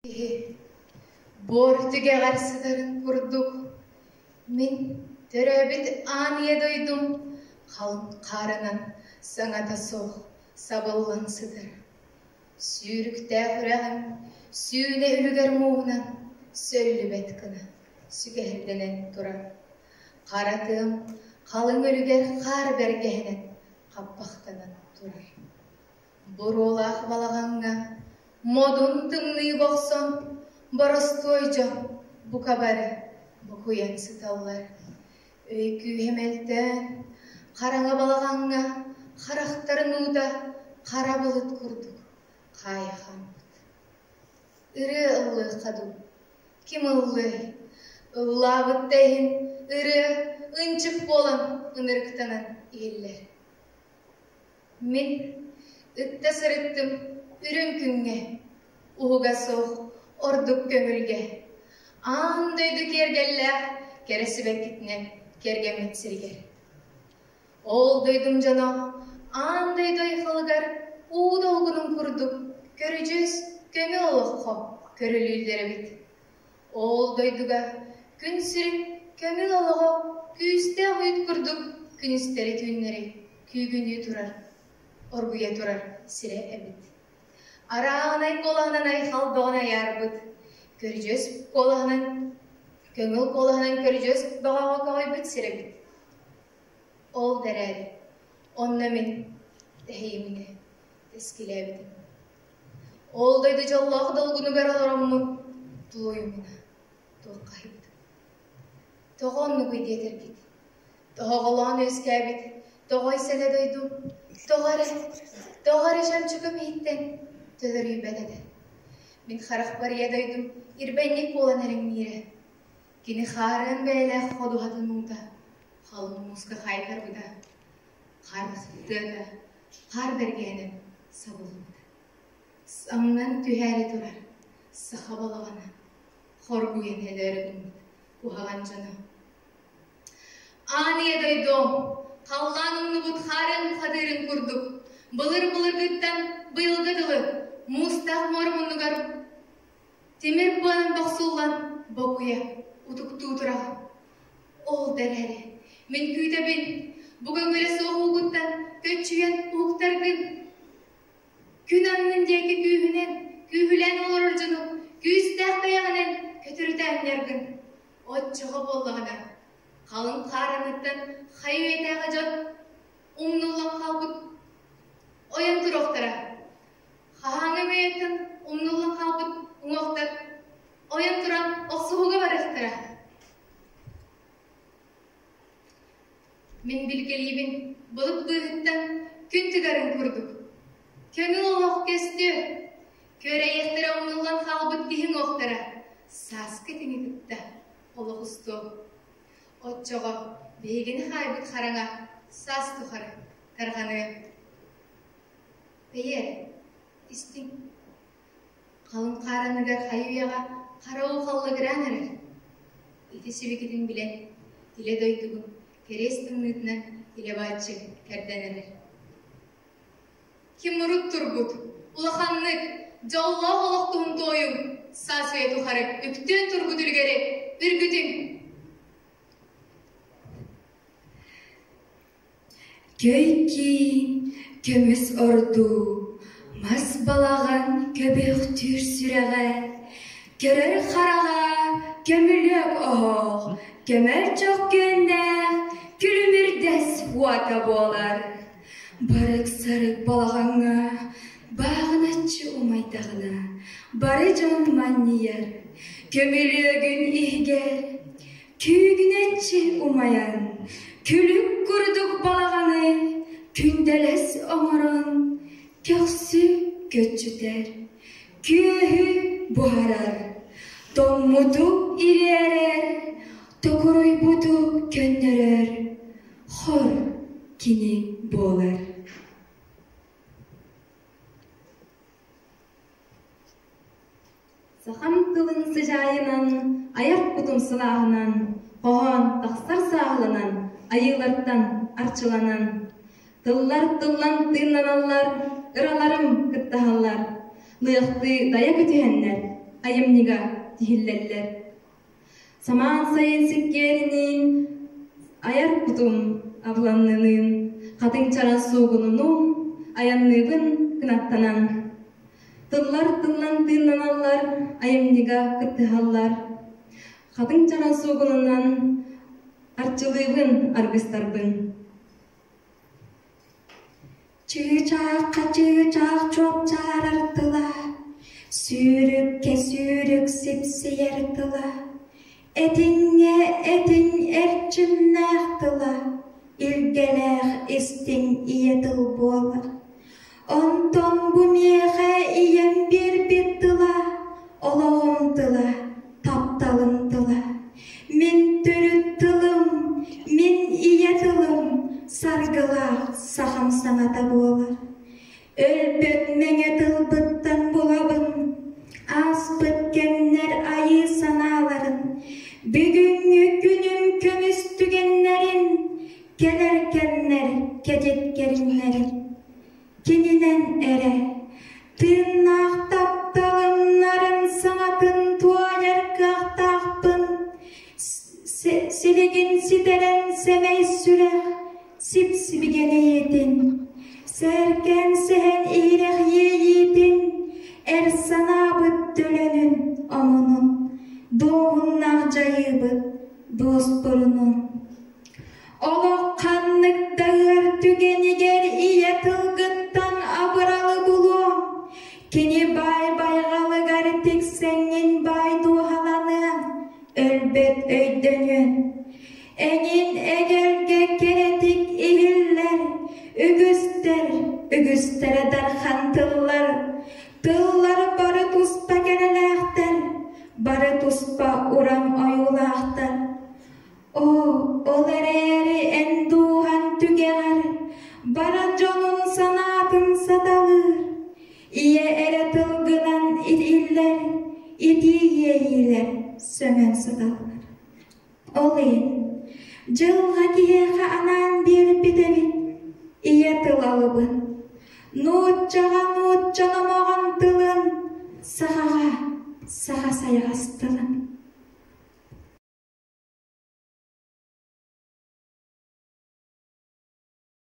Киһи буор түгэҕэр сытарын курдук, мин төрөөбүт аан ийэ дойдум халыҥ хаарынан саҥата суох сабыллан сытар. Сүүрүктээх үрэҕим сүүнэ үлүгэр мууһунан сөллүбэт гына сүгэһэрдэнэн турар. Хара тыам халыҥ үлүгэр хаар бэргэһэнэн хаппахтанан турар. Буруолаах балаҕаҥҥа модун тымныы бохсон, боростуой дьон бука бары букуйан сыталлар. Өй күүһэ мөлтөөн, хараҥа балаҕаҥҥа харахтарын уута хара былыт курдук хаайа хааммыт. Ырыа ыллыахха дуу, ким ыллыай? Ыллаабыт да иһин ырыа ынчык буолан ынырыктанан иһиллэр. Мин ытта сырыттым үрүҥ күҥҥэ, уһуга суох ордук көҥүлгэ, аан дойду киэргэллээх кэрэ сибэккитинэн киэргэммит сиригэр. Ол дойдум дьоно аан дойду айхалыгар уу долгунун курдук көрүдьүөс көмө олоххо көрүлүүллэр эбит. Ол дойдуга күн сирин көҥүл олоҕо күүстээх үүт курдук күнүстэри-түүннэри күүгүнүү турар, оргуйа турар сирэ эбит. Арааһынай куолаһынан айхал бөҕөнү айаарбыт, көрүдьүөс куолаһынан, көҥүл куолаһынан көрүдьүөс бөҕөҕө көҕүйбүт сир эбит. Ол да эрээри, онно мин тэһийиминэ тэскилээбитим. Ол дойду дьоллоох долгунугар олороммун тулуйумуна туоххаһыйбытым. Тоҕо оннугуй диэтэргит? Тоһоҕолоон үөскээбит тоҕой сэлэ дойдум тоҕо эрэ, тоҕо эрэ чөмчөкөм иһиттэн төлөрүйбэт этэ. Мин харахпар ийэ дойдум ирбэнньик буолан эрэҥниирэ. Кини хаарыан бэйэлээх ходуһатын уута халыҥ мууска хаайтарбыта. Хаар тыата хаар бэргэһэнэн сабыллыбыта. Самнан түһээри турар саха балаҕана хоргуйан өлөөрү гыммыт куһаҕан дьоно. Аан ийэ дойдуом, халлаан умнубут хаарын хатыырын курдук, былыр-былыргыттан быйылга дылы муустаах муора муннугар Тимир быанан бохсуллан бокуйа, утуктуу тураҕын. Ол да эрээри, мин күүтэбин, бу көҥүлэ суох уугуттан көччүйэн уһуктаргын. Күн аннын диэки күүһүнэн, күүһүлээн олорор дьону күүстээх бэйэҕинэн көтүрүтэ анньаргын. Оччоҕо буоллаҕына, халыҥ хаар анныттан хайа үйэтээҕи дьон умнуллан хаалбыт ойон туруохтара. Хаһааҥҥы бэйэттэн умнуллан хаалбыт уҥуохтар ойон туран охсуһууга барыахтара. Мин билгэлиибин былыт быыһыттан күн тыгарын курдук. Көҥүл олох көстүө. Күөрэйиэхтэрэ умнуллан хаалбыт киһи уҥуохтара сааскы этиҥи кытта олох устуо. Оччоҕо биһигини хаайбыт хараҥа саас тухары тарҕаныа. Бэйэ, истиҥ. Халыҥ хаар анныгар хайы-үйэҕэ хара уу халлыгыраан эрэр. Ити сибикитин билэн, илэ дойдугун кэриэс тымныытынан илэ-бааччы кэрдэн эрэр. Ким урут турбут, улаханнык, дьоллоох олох туһун туойуҥ, саас үйэ тухары үктүөн турбут үлүгэри үргүтүҥ! Көй киин, көмүс ордуу, мас балаҕан көбүөхтүүр сүрэҕэ, көрөр хараҕа көмүлүөк оһох, көмөр чох күөннээх күлүмүрдэс уота буолар. Барык-сарык балаҕаҥҥа бааҕыначчы умайдаҕына, бары дьон манньыйар, көмүлүөгүн иһигэр Күүгүнэччи умайан, күлүк курдук балаҕаны күндэлэс оҥорон, көхсү көччүтэр, күөһү буһарар, тоҥмуту ириэрэр, токуруйбуту көннөрөр хор кини буолар. Сахам тылын сыдьаайынан, айар кутум сылааһынан, хоһоон тахсар сааһыланан, айыылартан арчыланан, тыллар тыллан тыыннаналлар, ыраларым кыттаһаллар, лыахтыы дайа көтүһэннэр. айымньыга тиһиллэллэр. Самаан сайын сиккиэриниин айар кутум абыланныыныын, хатыҥ чаран суугунунуун айанныыбын кынаттанан. Тыллар тыллан тыыннаналлар, айымньыга кыттыһаллар. Хатыҥ чаран суугунунан арчылыыбын аргыстарбын. Чыычаахха чыычаах чуопчаарар тыла, сүүрүккэ сүүрүк сипсийэр тыла, этиҥҥэ этиҥ эрчимнээх тыла, илгэлээх истиҥ ийэ тыл буолар. Онтон бу миэхэ ийэм биэрбит тыла, олоҕум тыла, тапталым тыла. Мин төрүт тылым, мин ийэ тылым, саргылаах сахам саҥата буолар. Өлбөт мэҥэ тылбыттан булабын, ааспыт кэмнэр айыы санааларын, бүгүҥҥү күнүм көмүс түгэннэрин, кэлэр кэмнэр кэтит кэриҥнэрин. Кининэн эрэ тыыннаах тапталымнарын саҥатын туойар кыахтаахпын, силигин ситэрэн сэмэй сүрэх сип-сибигэнэйиитин, сээркээн сэһэн иһирэх иэйиитин, эр санаабыт төлөнүн омунун, дуоһуннаах дьайыыбыт дуоспурунун. Олох ханнык да ыар түгэнигэр ийэ тылгыттан абыралы булуоҥ, кини баай байҕалыгар тиксэҥҥин баай дууһаланыаҥ, өлбөт өйдөнүөн. Эҥин эгэлгэ кэрэтик иһиллэр, үгүстэр, үгүстэрэ дархан тыллар, тыллар бары туспа кэрэлээхтэр, бары туспа уран ойуулаахтар. Оо, ол эрээри эн дууһаҥ түгэҕэр бара дьонун санаатын саталыыр, ийэ эрэ тылгынан иллэр, итии иэйиилэр сөҥөн сыталлар. Ол иһин дьылҕа киһиэхэ анаан биэрбит эбит ийэ тыл алыбын, нууччаҕа нуучча номоҕон тылын, сахаҕа саха сайаҕас тылын.